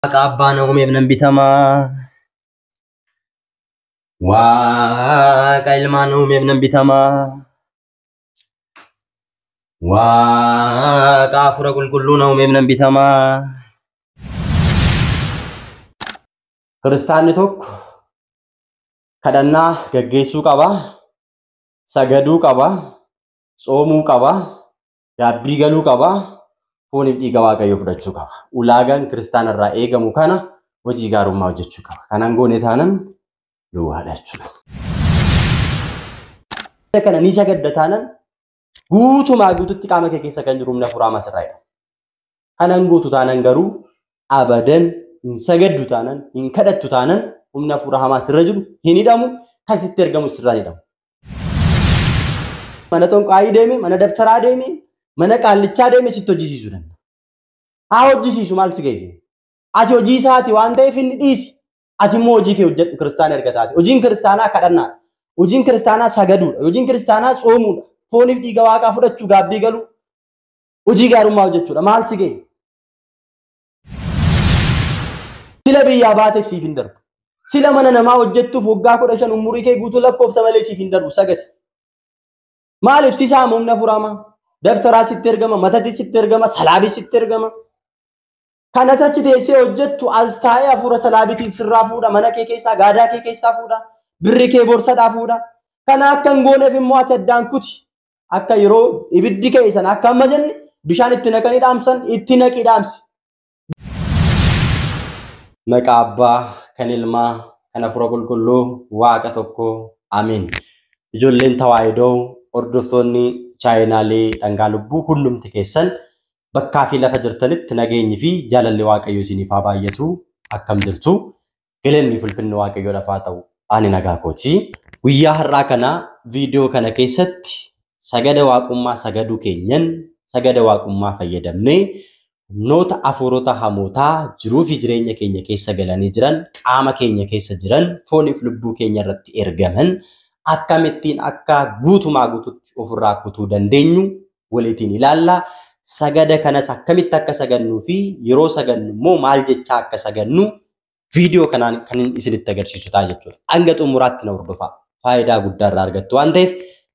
Waaqa abbaa na uumeef nan bitamaa. Waaqa ilmaa na uumeef nan bitamaa. Waaqa hafuura qulqulluu na uumeef nan bitamaa. Kiristaanni tokko kadhannaa gaggeessuu qaba, sagaduu qaba, tsoomuu qaba, gaabbii galuu qaba, fooniif dhiiga Waaqayyoo fudhachuu qaba. Ulaagaan kiristaana irraa eegamu kana hojii gaarummaa hojjechuu qaba. Kanan goone taanan duwwaadha jechuudha. Kana ni sagadda taanan guutumaa guututti qaama kee keessa kan jiru humna hafuura hamaa sirraa hidha. Kanan guutu taanan garuu abadan hin sagaddu taanan hin kadhattu taanan humna hafuura hamaa sirra jiru hin hidhamu, kan sitti ergamu sirraa hin hidhamu. Mana xonqaayii deeme, mana dabtaraa deeme, mana qaallichaa deeme sitti hojjisiisuu danda'a. Haa hojjisiisu, maal si geesse? Ati hojii isaati waan ta'eef inni dhiisi. Ati immoo hojii kee hojjedhu kiristaana erga taate. Hojiin kiristaanaa kadhannaadha. Hojiin kiristaanaa sagaduudha. Hojiin kiristaanaa tsoomuudha. Fooniif dhiiga Waaqaa fudhachuu, gaabbii galuu, hojii gaarummaa hojjechuudha. Maal si ga'e? Sila biyyaa baateef siif hin darbu. Sila mana namaa hojjettuuf waggaa 15 umurii kee guutuu lakkoofta malee siif hin darbu sagati. Maaliif si saama humna furaamaa? Dabtaraa sitti ergama, matati sitti ergama, salaabii sitti ergama. Kan ati achi teessee hojjettu as taa'ee hafuura salaabiitiin sirraa fuudha, mana kee keessaa, gaadaa kee keessaa fuudha, birri kee borsadhaa fuudha. Kana akka hin gooneef immoo ati addaan kuti. Akka yeroo ibiddi ka'e sana akka amma jenne bishaan itti naqanii dhaamsan itti naqii dhaamsi. Maqaa Abbaa, kan Ilmaa, kan Hafuura Qulqulluu, Waaqa tokko, Ameen. Ijoolleen Tawaahidoo, hordoftoonni chaayinaalee dhangaa lubbuu hundumti keessan bakkaa fi lafa jirtanitti nageenyi fi jaalalli Waaqayyoo isiniif haa baay'atu. Akkam jirtu? Galanni fi ulfinni Waaqayyoodhaaf haa ta'u. Ani nagaa kooti. Guyyaa har'aa kana viidiyoo kana keessatti sagada waaqummaa sagaduu keenyan sagada waaqummaa fayyadamnee humnoota hafuurota hamootaa jiruu fi jireenya keenya keessa galanii jiran, qaama keenya keessa jiran, fooniif lubbuu keenya irratti ergaman akkamittiin akka guutumaa guututti ofirraa kutuu dandeenyu waliitiin ilaalla. Sagada kanas akkamitti akka sagannuu fi yeroo sagannu immoo maal jechaa akka sagannu viidiyoo kanaan kan isinitti agarsiisu ta'a jechuudha. Hanga xumuraatti na hordofaa. Faayidaa guddaa irraa argattu waan ta'eef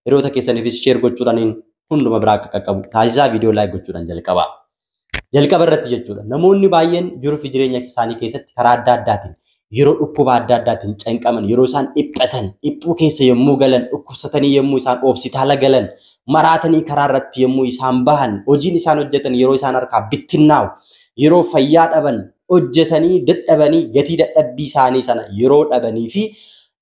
hiriyoota keessaniifis sheer gochuudhaan hunduma biraa akka qaqqabu taasisaa, viidiyoo laayik gochuudhaan jalqabaa. Jalqaba irratti jechuudha. Namoonni baay'een jiruu fi jireenya isaanii keessatti karaa adda addaatiin yeroo dhukkuba adda addaatiin canqaman, yeroo isaan dhiphatan, dhiphuu keessa yommuu galan, dhukkubsatanii yommuu isaan hospitaala galan, maraatanii karaa irratti yommuu isaan bahan, hojiin isaan hojjetan yeroo isaan harkaa bittinnaa'u, yeroo fayyaa dhaban, hojjetanii dadhabanii gatii dadhabbii isaanii sana yeroo dhabanii fi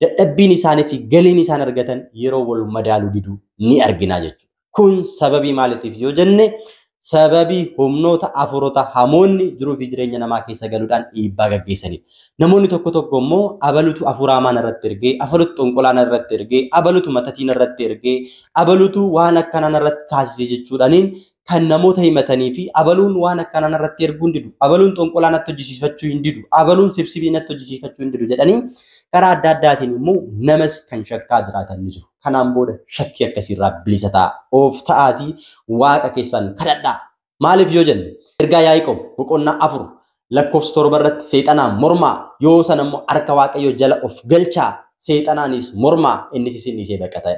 dadhabbiin isaanii fi galiin isaan argatan yeroo wal madaaluu diduu ni argina jechuudha. Kun sababii maaliitiif yoo jenne, sababii humnoota hafuurota hamoonni jiruu fi jireenya namaa keessa galuudhaan dhiibbaa gaggeessanidha. Namoonni tokko tokko immoo abalutu hafuura hamaa irratti ergee, abalutu xonqolaa irratti ergee, abalutu matatiin irratti ergee, abalutu waan akkanaa irratti taasise jechuudhaaniin kan namoota himatanii fi abaluun waan akkanaa irratti erguu hin didu, abaluun xonqolaa natti hojjisiifachuu hin didu, abaluun sibsibii natti hojjisiifachuu hin didu jedhanii karaa adda addaatiin immoo namas kan shakkaa jiraatan ni jiru. Kanaan booda shakkii akkasiirraa bilisa ta'a. Of ta'aatii Waaqa keessan kadhadhaa. Maaliif yoo jenne, ergaa Yaaqoob boqonnaa 4 lakkoofsa 7 irratti seexanaan mormaa, yoo sana immoo harka Waaqayyoo jala of galchaa, seexanaanis mormaa, innis isin dhiisee baqata.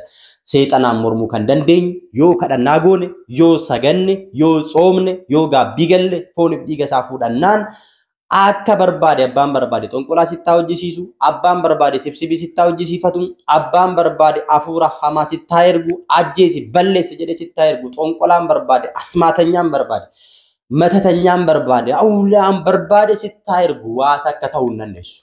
Seexanaan mormuu kan dandeenyu yoo kadhannaa goone, yoo saganne, yoo tsoomne, yoo gaabbii galle, fooniif dhiiga isaa fuudhannaan akka barbaade abbaan barbaade xonqolaa sittaa hojjisiisu, abbaan barbaade sibsibii sittaa hojjisiifatu, abbaan barbaade hafuura hamaa sittaa ergu, ajjeesi balleessi jedhee sittaa ergu, xonqolaan barbaade, asmaatanyaan barbaade, matatanyaan barbaade, awulaan barbaade sittaa ergu waa takka ta'uu hin dandeessu.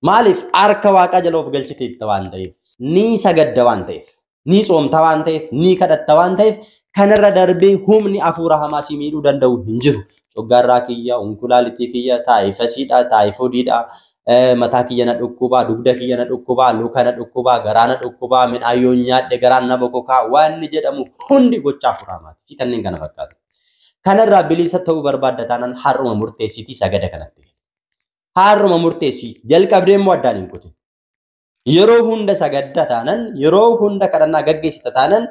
Maaliif? Harka Waaqaa jala of galchiteetta waan ta'eef, ni sagadda waan ta'eef, ni tsoomta waan ta'eef, ni kadhatta waan ta'eef, kanarra darbee humni hafuura hamaa si miidhuu danda'u hin jiru. Coggaarraa kiyya, unkulaalitii kiyya, taayifasiidha, taayifodiidha, mataa kiyya na dhukkubaa, dugda kiyya na dhukkubaa, luka na dhukkubaa, garaa na dhukkubaa, midhaan yoo nyaadhe garaan na bokokaa, waan inni jedhamu hundi gochaa hafuura hamaati fi kanneen kana fakkaatu. Kanarraa bilisa ta'uu barbaadda taanaan har'uma murteessitii sagada kanatti gali. Har'uma murteessii jalqabdee immoo addaan hin kutin. Yeroo hunda sagadda taanan, yeroo hunda kadhannaa gaggeessita taanan,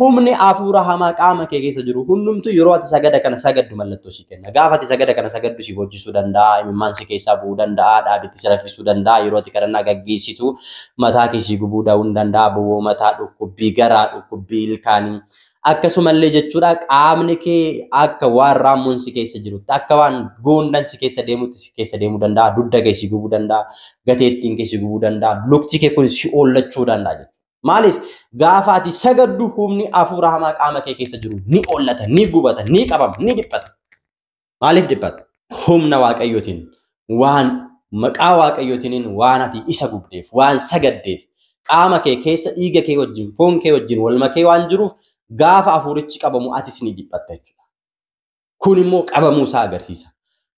Humni hafuura hamaa qaama kee keessa jiru hundumtu yeroo ati sagada kana sagaddu mallattoo si kenna. Gaafa ati sagada kana sagaddu si bojjisuu danda'a, imimmaan si keessaa bu'uu danda'a, dhaabitti si raffisuu danda'a, yeroo ati kadhannaa gaggeessitu mataa kee si gubuu danda'a, bowwoo mataa, dhukkubbii garaa, dhukkubbii ilkaanii. Akkasumallee jechuudha qaamni kee akka waan raammoon si keessa jirutti, akka waan goondan si keessa deemutti si keessa deemuu danda'a, dugda kee si gubuu danda'a, gateettiin kee si gubuu danda'a, lukti kee kun si oollachuu danda'a jechuudha. Maaliif gaafa ati sagaddu humni hafuura hamaa qaama kee keessa jiru ni oollata, ni gubata, ni qabama, ni dhiphata. Maaliif dhiphata? Humna Waaqayyootiin waan maqaa Waaqayyootiin waan ati isa gubdeef, waan sagaddeef qaama kee keessa dhiiga kee wajjin, foon kee wajjin wal makee waan jiruuf gaafa hafuurichi qabamu atis ni dhiphatta jechuudha. Kun immoo qabamuu isaa agarsiisa.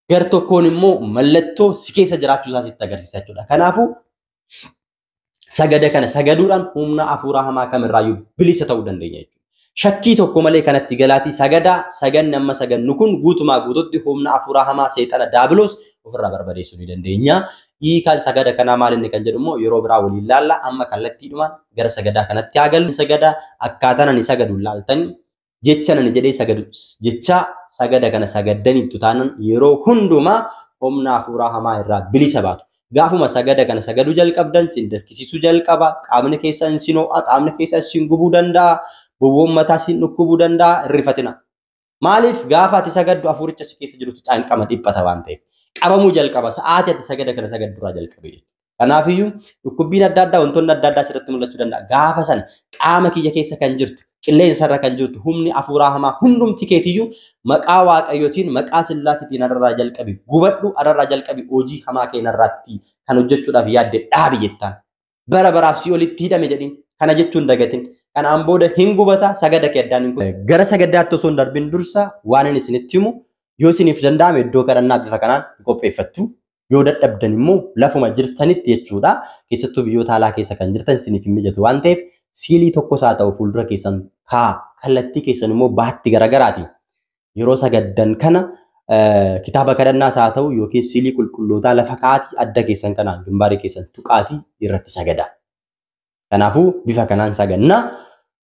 Gar tokkoon immoo mallattoo si keessa jiraachuu isaa sitti agarsiisa jechuudha. Kanaafuu sagada kana sagaduudhaan humna hafuura hamaa kamirraayyuu bilisa ta'uu dandeenya jechuudha. Shakkii tokko malee kanatti galaatii sagadaa saganni amma sagannu kun guutumaa guututti humna hafuura hamaa seexana daabiloos ofirraa barbadeessuu ni dandeenya. Hiikaan sagada kanaa maal inni kan jedhu immoo yeroo biraa waliin laalla. Amma kallattiidhumaan gara sagadaa kanatti haa gallu. Sagada akkaataan ani sagadu laaltanii jecha ani jedhee sagadu jecha sagada kana sagaddaniittu taanan yeroo hundumaa humna hafuura hamaa irraa bilisa baatu. Gaafuma sagada kana sagaduu jalqabdan sin darkisiisuu jalqaba. Qaamni keessan sin ho'a, qaamni keessan sin gubuu danda'a, bowwoon mataa sin dhukkubuu danda'a, hirrifatina. Maaliif gaafa ati sagaddu hafuuricha si keessa jirutu caanqama dhiphata waan ta'eef. Qabamuu jalqaba sa'aatii ati sagada kana sagadduraa jalqabe jechuudha. Kanaafiyyuu dhukkubbiin adda addaa wantoonni adda addaa sirratti mul'achuu danda'a. Gaafa sana qaama kiyya keessa kan jirtu, qilleensa irra kan jirtu, humni hafuuraa hamaa hundumti keetiyyuu maqaa Waaqayyootiin, maqaa Sillaasiitiin ararraa jalqabi, gubadhu, ararraa jalqabi, hojii hamaa keenarratti kan hojjechuudhaaf yaadde dhaabi jettaan. Bara baraaf si olitti hidhame jedhin. Kana jechuun dagatin. Kanaan booda hin gubata sagada kee addaan hin kutin. Gara sagadaatti osoo hin darbin dursa waan inni isinitti himu yoo isiniif danda'ame iddoo kadhannaa bifa kanaan qopheeffattu. Yoo dadhabdan immoo lafuma jirtanitti jechuudha. Keessattuu biyyoota alaa keessa kan jirtan isiniif hin mijatu waan ta'eef siilii tokkos haa ta'u fuuldura keessan kaa'a. Kallattii keessan immoo baatti garagaraati. Yeroo sagaddan kana kitaaba kadhannaas haa ta'u yookiin siilii qulqullootaa lafa kaa'aatii adda keessan kanaan gimbaarii keessan tuqaatii irratti sagadaa. Kanaafuu bifa kanaan sagannaa.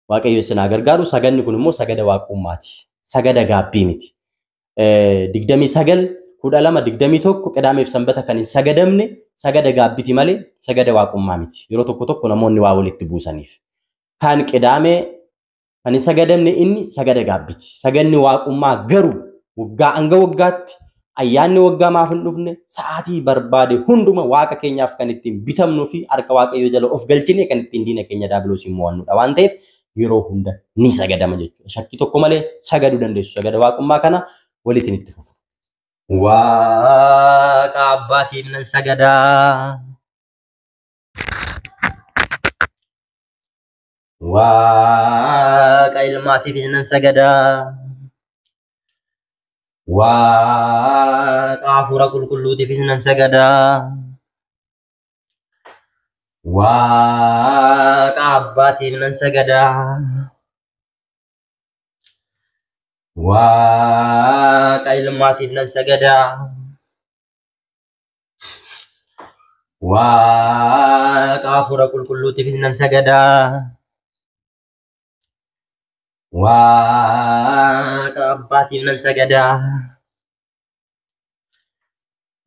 Waaqayyo isin haa gargaaru. Saganni kun immoo sagada waaqummaati. Sagada gaabbii miti. 29, 12, 21 qidaameef sanbata kan hin sagadamne sagada gaabbiti malee sagada waaqummaa miti. Yeroo tokko tokko namoonni waa walitti buusaniif. Kan qidaamee kan hin sagadamne inni sagada gaabbiti. Saganni waaqummaa garuu waggaa hanga waggaatti ayyaanni waggaa maaf hin dhufne sa'aatii barbaade hunduma waaqa keenyaaf kan ittiin bitamnuu fi harka Waaqayyoo jala of galchine kan ittiin diina keenya daabiloosiin mo'annudha waan ta'eef yeroo hunda ni sagadama jechuudha. Shakkii tokko malee sagaduu dandeessu. Sagada waaqummaa kana walitti itti fufa. Waaqa abbaatiif nan sagadaa. Waaqa ilmaatiifis nan sagadaa. Waaqa hafuura qulqulluutiifis nan sagadaa. Waaqa abbaatiif nan sagadaa. Waaqa ilmaatiif nan sagadaa. Waaqa hafuura qulqulluutiifis nan sagadaa. Waaqa abbaatiif nan sagadaa.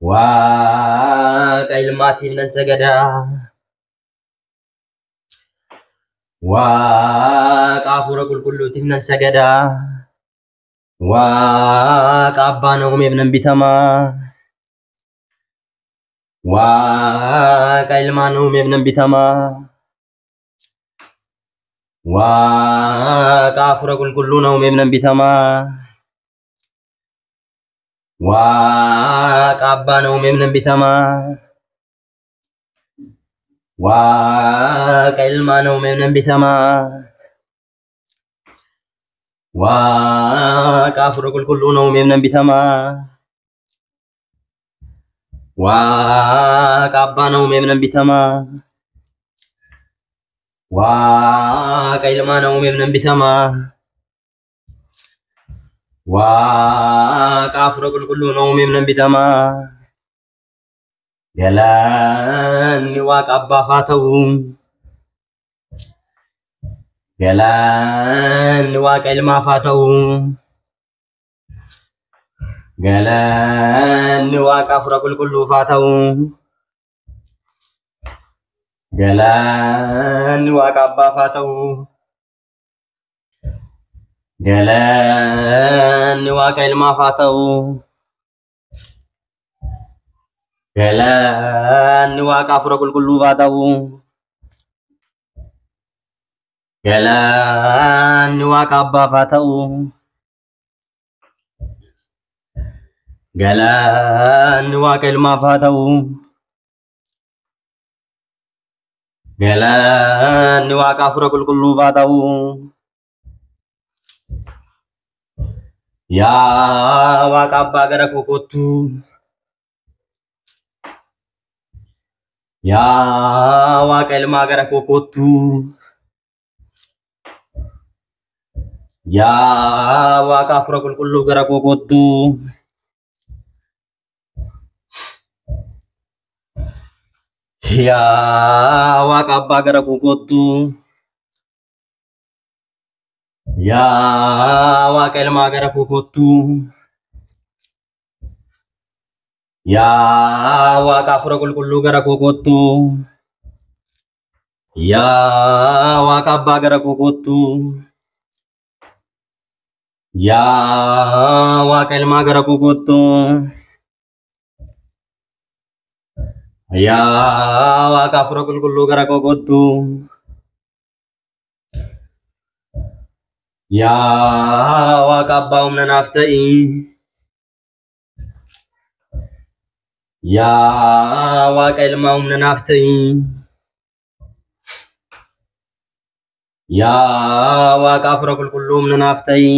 Waaqa ilmaatiif nan sagadaa. Waaqa hafuura qulqulluutiif nan sagadaa. Waaqa abbaan uumeef nan bitamaa. Waaqa ilmaan uumeef nan bitamaa. Waaqa hafuura qulqulluu na uumeef nan bitamaa. Waaqa abbaan uumeef nan bitamaa. Waaqa ilmaan uumeef nan bitamaa. Waaqa hafuura qulqulluu na uumeef nan bitamaa. Waaqa abbaa na uumeef nan bitamaa. Waaqa ilmaa na uumeef nan bitamaa. Waaqa hafuura qulqulluu na uumeef nan bitamaa. Galaanni waaqa abbaaf haa ta'u. Galanni Waaqa ilmaaf haa ta'u. Galanni Waaqa Hafuura Qulqulluuf haa ta'u. Galanni Waaqa Abbaaf haa ta'u. Galanni Waaqa ilmaaf haa ta'u. Galanni Waaqa Hafuura Qulqulluuf haa ta'u. Galanni Waaqa Abbaaf haa ta'u. Galanni Waaqa ilmaaf haa ta'u. Galanni Waaqa Hafuura Qulqulluuf haa ta'u. Yaa Waaqa Abbaa gara koo kottu. Yaa Waaqa ilmaa gara koo kottu. Yaa Waaqa Hafuura Qulqulluu gara koo kottu. Yaa Waaqa Abbaa gara koo kottu. Yaa Waaqa ilmaa gara koo kottu. Yaa Waaqa Hafuura Qulqulluu gara koo kottu. Yaa Waaqa Abbaa gara koo kottu. Yaa Waaqa ilmaa gara koo kottu. Yaa Waaqa Hafuura Qulqulluu gara koo kottu. Yaa Waaqa Abbaa humna naaf ta'i. Yaa Waaqa ilmaa humna naaf ta'i. Yaa Waaqa Hafuura Qulqulluu humna naaf ta'i.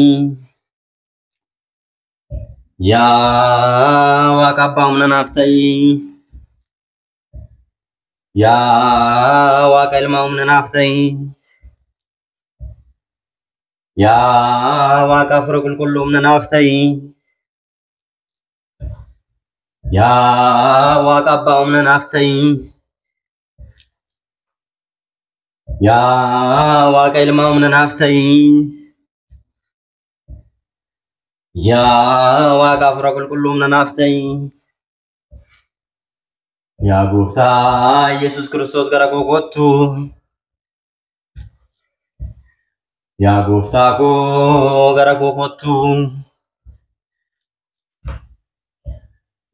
Yaa Waaqa Abbaa humna naaf ta'i. Yaa Waaqa ilmaa humna naaf ta'i. Yaa Waaqa Hafuura Qulqulluu humna naaf ta'i. Yaa Waaqa Abbaa humna naaf ta'i. Yaa Waaqa ilmaa humna naaf ta'i. Yaa Waaqa Hafuura Qulqulluu humna naaf ta'i. Yaa Gooftaa Yesuus Kiristoos gara koo kottu. Yaa Gooftaa koo gara koo kottu.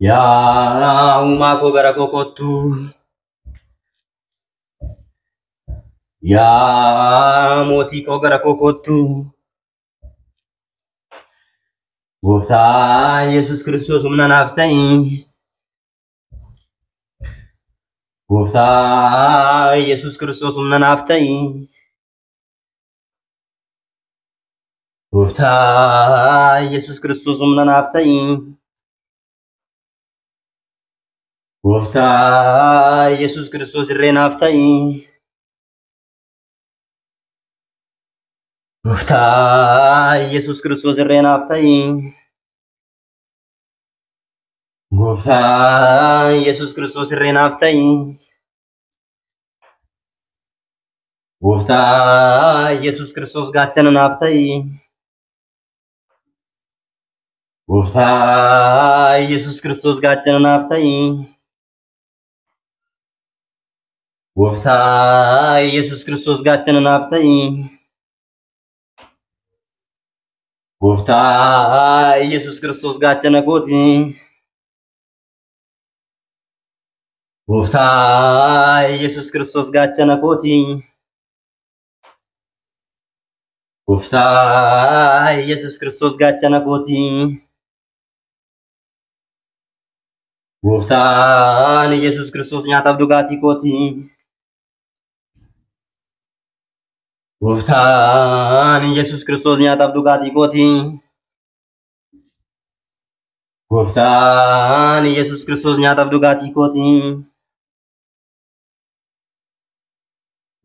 Yaa Uumaa koo gara koo kottu. Yaa Mootii koo gara koo kottu. Gooftaa Yesuus Kiristoos humna naaf ta'i. Gooftaa Yesuus Kiristoos humna naaf ta'i. Gooftaa Yesuus Kiristoos humna naaf ta'i. Gooftaa Yesuus Kiristoos irree naaf ta'i. Gooftaa Yesuus Kiristoos irree naaf ta'i. Gooftaa Yesuus Kiristoos irree naaf ta'i. Gooftaa Yesuus Kiristoos gaachana naaf ta'i. Gooftaa Yesuus Kiristoos gaachana naaf ta'i. Gooftaa Yesuus Kiristoos gaachana naaf ta'i. Gooftaa Yesuus Kiristoos gaachana kooti. Gooftaa Yesuus Kiristoos gaachana kooti. Gooftaa Yesuus Kiristoos gaachana kooti. Gooftaan Yesuus Kiristoos nyaataaf dhugaatii kooti. Gooftaan Yesuus Kiristoos nyaataaf dhugaatii kooti. Gooftaan Yesuus Kiristoos nyaataaf dhugaatii kooti.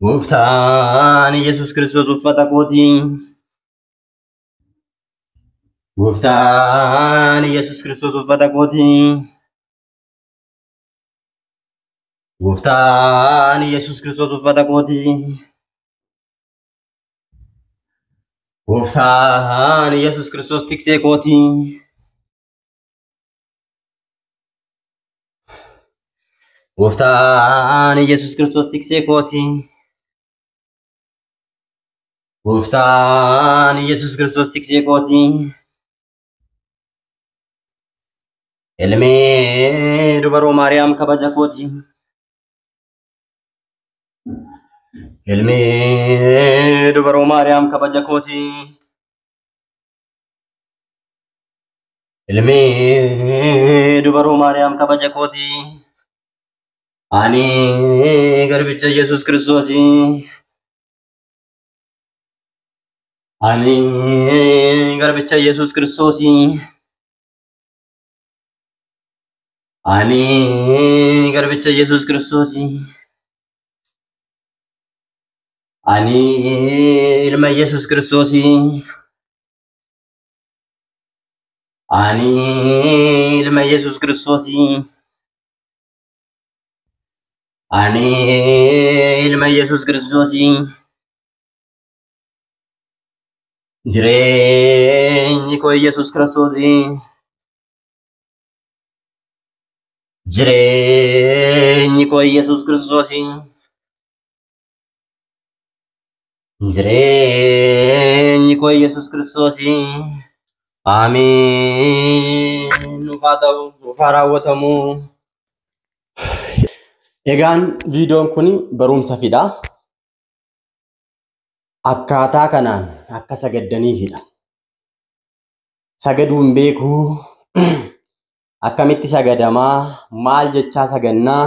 Gooftaan Yesuus Kiristoos uffata kooti. Gooftaan Yesuus Kiristoos uffata kooti. Gooftaan Yesuus Kiristoos uffata kooti. Gooftaan Yesuus Kiristoos tiksee kooti. Gooftaan Yesuus Kiristoos tiksee kooti. Gooftaan Yesuus Kiristoos tiksee kooti. Ilmi dubaroo Maariyaam kabaja kooti. Ilmi dubaroo Maariyaam kabaja kooti. Ilmi dubaroo Maariyaam kabaja kooti. Ani garbicha Yesuus Kiristooti. Ani garbicha Yesuus Kiristooti. Ani garbicha Yesuus Kiristooti. Ani ilma Yesuus Kiristooti. Ani ilma Yesuus Kiristooti. Ani ilma Yesuus Kiristooti. Jireenyi koo Yesuus Kiristooti. Jireenyi koo Yesuus Kiristooti. Jireenyi koo Yesuus Kiristooti. Ameen. Nuuf haa ta'u, nuuf haa raawwatamu. Egaan viidiyoon kun barumsa fida. Akkaataa kanaan akka sagaddaniifidha. Sagaduu hin beekuu, akkamitti sagadamaa, maal jechaa sagannaa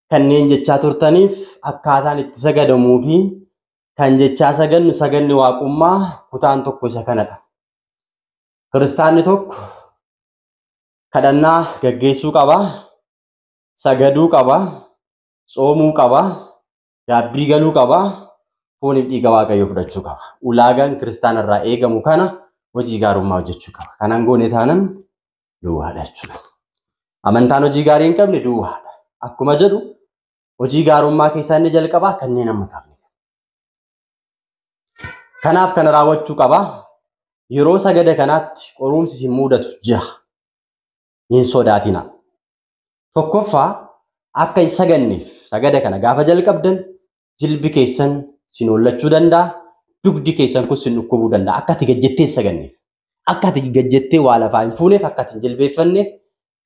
kanneen jechaa turtaniif akkaataan itti sagadamuu fi kan jechaa sagannu saganni waaqummaa kutaan tokko isa kanadha. Kiristaanni tokko kadhannaa gaggeessuu qaba, sagaduu qaba, tsoomuu qaba, gaabbii galuu qaba, fooniif dhiiga Waaqayyoo fudhachuu qaba. Ulaagaan kiristaana irraa eegamu kana hojii gaarummaa hojjechuu qaba. Kanan goone taanan duwwaadha jechuudha. Amantaan hojii gaarii hin qabne duwwaadha. Akkuma jedhu hojii gaarummaa keessaa inni jalqabaa kanneen amma qabne. Kanaaf kana raawwachuu qaba. Yeroo sagada kanaatti qorumsi isin mudatu jira. Hin sodaatina. Tokkoffaa akka hin saganneef sagada kana gaafa jalqabdan jilbi keessan sin hollachuu danda'a. Dugdi keessan kun sin dhukkubuu danda'a. Akka ati gajjettee saganneef, akka ati gajjettee waa lafaa hin fuuneef, akka ati hin jilbeeffanneef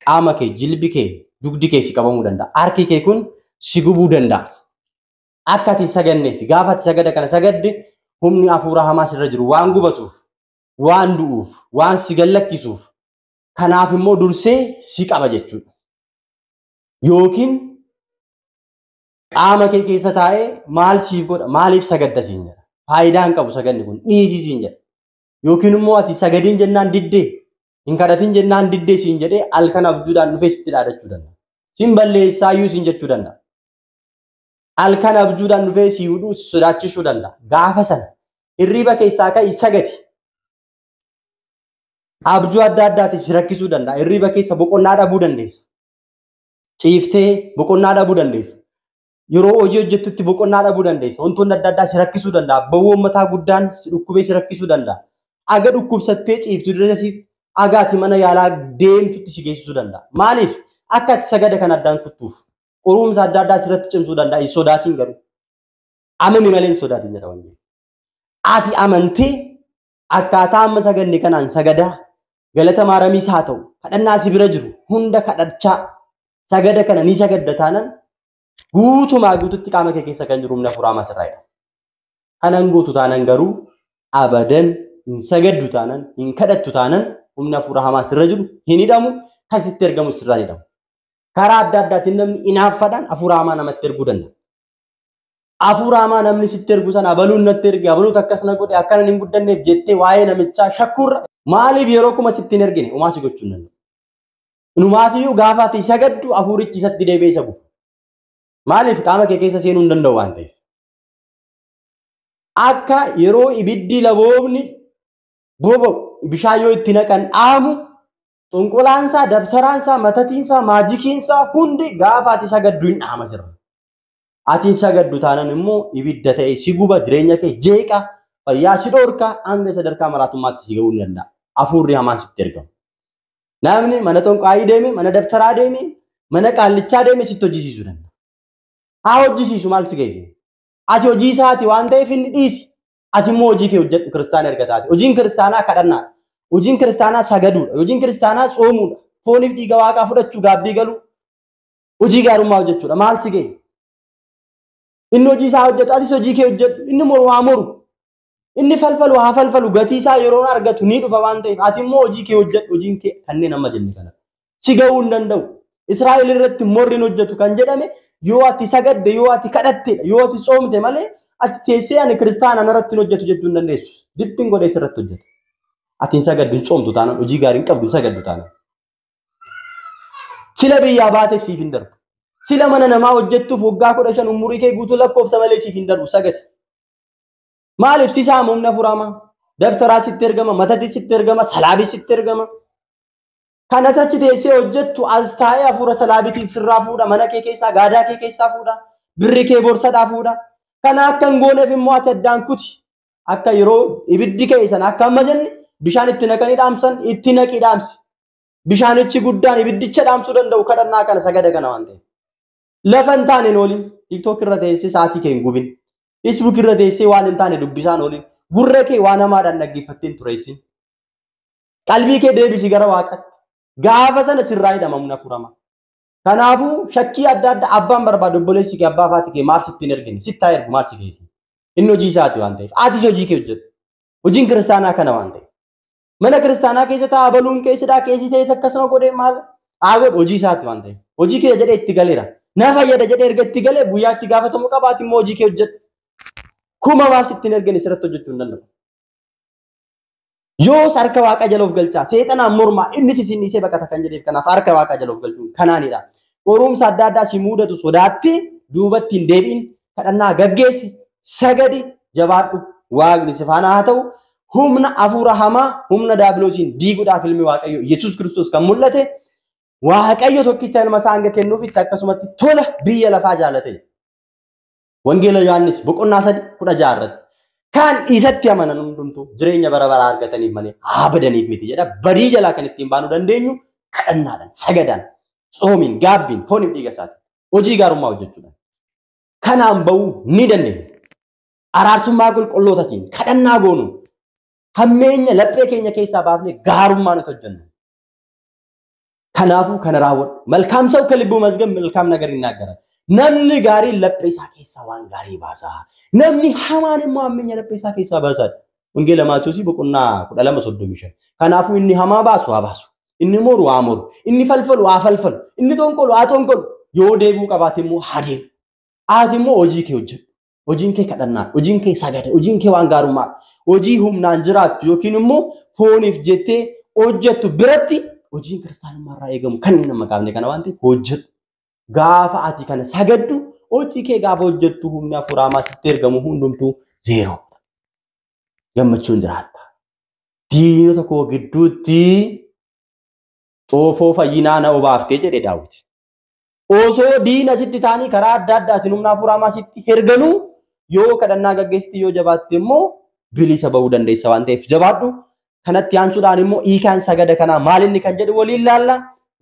qaama kee, jilbi kee, dugdi kee si qabamuu danda'a. Harki kee kun si gubuu danda'a. Akka ati hin saganneef gaafa ati sagada kana sagadde humni hafuura hamaa sirra jiru waan gubatuuf, waan du'uuf, waan si gallakkisuuf, kanaaf immoo dursee si qaba jechuudha. Yookiin qaama kee keessa taa'ee maal siif godha, maaliif sagadda siin jedha. Faayidaa hin qabu saganni kun, dhiisii siin jedha. Yookiin immoo ati sagadiin jennaan diddee, hin kadhatin jennaan diddee siin jedhee halkan abjuudhaan dhufee sitti dhaadachuu danda'a. Siin balleessaayyuu siin jechuu danda'a. Halkan abjuudhaan dhufee si hudhuu, si sodaachisuu danda'a. Gaafa sana hirriba keessaa ka'i sagadi. Abjuu adda addaatiin si rakkisuu danda'a. Hirriba keessa boqonnaa dhabuu dandeessa. Ciiftee boqonnaa dhabuu dandeessa. Yeroo hojii hojjettutti boqonnaa dhabuu dandeessa. Wantoonni adda addaa si rakkisuu danda'a. Bawwoon mataa guddaan si dhukkubee si rakkisuu danda'a. Aga dhukkubsattee ciiftu dura si aga ati mana yaalaa deemtutti si geessisuu danda'a. Maaliif? Akka ati sagada kana addaan kuttuuf. Qorumsa adda addaa sirratti cimsuu danda'a. Hin sodaatiin garuu. Amani malee hin sodaatiin jedha wangeelli. Ati amantee akkaataa amma saganne kanaan sagadaa galata maaramiis haa ta'u kadhannaa si bira jiru hunda kadhachaa sagada kana ni sagadda taanan guutumaa guututti qaama kee keessa kan jiru humna hafuura hamaa sirraa hidha. Kanan guutu taanan garuu abadan hin sagaddu taanan hin kadhattu taanan humna hafuura hamaa sirra jiru hin hidhamu, kan sitti ergamu sirraa hin hidhamu. Karaa adda addaatiin namni inaaffaadhaan hafuura hamaa namatti erguu danda'a. Hafuura hamaa namni sitti ergu sana abaluun natti erge, abaluut akkas na godhe, akkana hin guddanneef jettee waa'ee namichaa shakkuurra maaliif yeroo kuma sitti hin ergine umaa si gochuu hin danda'u. Inumaatiyyuu gaafa ati sagaddu hafuurichi isatti deebi'ee isa guba. Maaliif qaama kee keessa seenuu hin danda'u waan ta'eef. Akka yeroo ibiddi laboobni boba'u bishaan yoo itti naqan dhaamu xonqolaansaa, dabtaraansaa, matatiinsaa, maajikiinsaa hundi gaafa ati sagaddu hin dhaama sirra. Ati hin sagaddu taanan immoo ibidda ta'e si guba, jireenya kee jeeqa. Fayyaa si dhoorka hanga sadarkaa maraatummaatti si ga'uu ni danda'a. Hafuurri hamaan sitti ergamu. Namni mana xonqaayii deeme, mana dabtaraa deeme, mana qaallichaa deeme sitti hojjisiisuu danda'a. Haa hojjisiisu maal si geesse? Ati hojii isaati waan ta'eef inni dhiisi. Ati immoo hojii kee hojjedhu kiristaana erga taate. Hojiin kiristaanaa kadhannaadha. Hojiin kiristaanaa sagaduudha. Hojiin kiristaanaa tsoomuudha. Fooniif dhiiga waaqaa fudhachuu, gaabbii galuu, hojii gaarummaa hojjechuudha. Maal si ga'e? Inni hojii isaa hojjetu, atis hojii kee hojjedhu. Inni moru haa moru. Inni falfalu haa falfalu. Gatii isaa yeroon argatu ni dhufa waan ta'eef ati immoo hojii kee hojjedhu. Hojiin kee kanneen amma jenne kana. Si ga'uu hin danda'u. Israa'el irratti morri hin hojjetu kan jedhame yoo ati sagadde, yoo ati kadhattedha, yoo ati tsoomte malee ati teessee ani kiristaana narratti hin hojjetu jechuu hin dandeessu. Dibbiin godhee sirratti hojjeta. Ati hin sagaddu, hin tsoomtu taanaan, hojii gaarii hin qabdu, hin sagaddu taanaan. Sila biyyaa baateef siif hin darbu. Sila mana namaa hojjettuuf waggaa 15 umurii kee guutuu lakkoofta malee siif hin darbu sagadi. Maaliif si saama humna furaamaa? Dabtaraa sitti ergama, matati sitti ergama, salaabii sitti ergama. Kan ati achi teessee hojjettu as taa'ee hafuura salaabiitiin sirraa fuudha, mana kee keessaa, gaadaa kee keessaa fuudha, birri kee borsadhaa fuudha. Kana akka hin gooneef immoo ati addaan kuti. Akka yeroo ibiddi ka'e sana akka amma jenne bishaan itti naqanii dhaamsan itti naqii dhaamsi. Bishaanichi guddaan ibiddicha dhaamsuu danda'u kadhannaa kana sagada kana waan ta'eef. Lafa hin taane hin oolin. TikTok irra teessee sa'aatii kee hin gubin. Facebook irra teessee waan hin taane dubbisaan oolin. Gurra kee waan hamaadhaan dhaggeeffattee hin xureessin. Qalbii kee deebisi gara waaqaatti. Gaafa sana sirraa hidhama humna furama. Kanaafuu shakkii adda addaa abbaan barbaadu obboleessi kee abbaa faati kee maaf sitti hin ergine? Sitti haa ergu maal si keessa? Inni hojii isaati waan ta'eef. Atis hojii kee hojjedhu. Hojiin kiristaanaa kana waan ta'eef. Mana kiristaanaa keessa taa'aa baluun keessadhaa keessi ta'e akkasuma godhee maal haa godhu hojii isaati waan ta'eef. Hojii kee jedhee itti galeera. Na fayyada jedhee erga itti galee guyyaa itti gaafatamu qabaati immoo hojii kee hojjedhu. Kuma maaf sitti hin ergine sirratti hojjechuu hin danda'u. Yoos harka waaqa jala of galchaa seexanaan mormaa innis isin dhiisee baqata kan jedheef kanaaf harka waaqa jala of galchuun kanaanidha. Qorumsa adda addaa si mudatu sodaatti duubatti hin deebi'in kadhannaa gaggeessi sagadi jabaadhu waaqni si faana haa ta'u. Humna hafuura hamaa humna daabiloosiin diiguudhaaf ilmi Waaqayyo Yesuus Kiristoos kan mul'ate Waaqayyo tokkicha ilma isaa hanga kennuufitti akkasumatti tola biyya lafaa jaalate. Wangeela Yohaannis boqonnaa 3:16 irratti kan isatti amanan hundumtuu jireenya bara baraa argataniif malee haa badaniif miti jedha. Badii jalaa kan ittiin baanuu dandeenyu kadhannaadhaan, sagadaan, tsoomiin, gaabbiin, fooniif dhiiga isaatiin hojii gaarummaa hojjechuudhaan. Kanaan ba'uu ni dandeenya. Araarsummaa qulqullootaatiin kadhannaa goonuun hammeenya laphee keenya keessaa baafnee gaarummaa nuti hojjennu. Kanaafuu kana raawwadhu. Malkaam ሰው ከልቡ መዝገብ መልካም ነገር ይናገራል። Namni gaariin laphee isaa keessaa waan gaarii baasa. Namni hamaan immoo hammeenya laphee isaa keessaa baasa. Wangeela Maatewos boqonnaa 12:35. Kanaafuu inni hamaa baasu haa baasu. Inni moru haa moru. Inni falfalu haa falfalu. Inni tonqolu haa tonqolu. Yoo deebi'uu qabaate immoo haa deebi'u. Ati immoo hojii kee hojjedhu. Hojiin kee kadhannaa, hojiin kee sagada, hojiin kee waan gaarummaa, hojii humnaan jiraattu yookiin immoo fooniif jettee hojjettu biratti hojiin kiristaanummaa irraa eegamu kan nama qaabne kana waan ta'eef hojjedhu. Gaafa ati kana sagaddu hojii kee gaafa hojjettu humni hafuura hamaa sitti ergamu hundumtuu zeeroo. Gammachuun jiraatta. Diinota koo gidduutti xoofoo fayyinaa na obaaftee jedhe Daawit. Osoo diina sitti ta'anii karaa adda addaatiin humna hafuura hamaa sitti erganuu yoo kadhannaa gaggeessiti yoo jabaatte immoo bilisa ba'uu dandeessa waan ta'eef jabaadhu. Kanatti aansuudhaan immoo hiikaan sagada kanaa maal inni kan jedhu waliin laalla.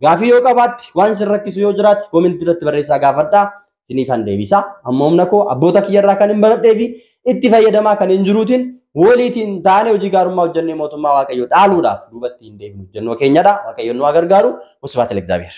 Gaafii yoo qabaatti waan sin rakkisu yoo jiraatti koomentii irratti barreessaa gaafadhaa. Siniifan deebisa. Amma humna koo abboota kiyyarraa kan hin baradhee fi itti fayyadamaa kan hin jiruutiin waliitiin taanee hojii gaarummaa hojjennee mootummaa Waaqayyoo dhaaluudhaaf duubatti hin deebinu hojjennoo keenyadha. Waaqayyoon nu haa gargaaru. Wasbaat ለእግዚአብሔር.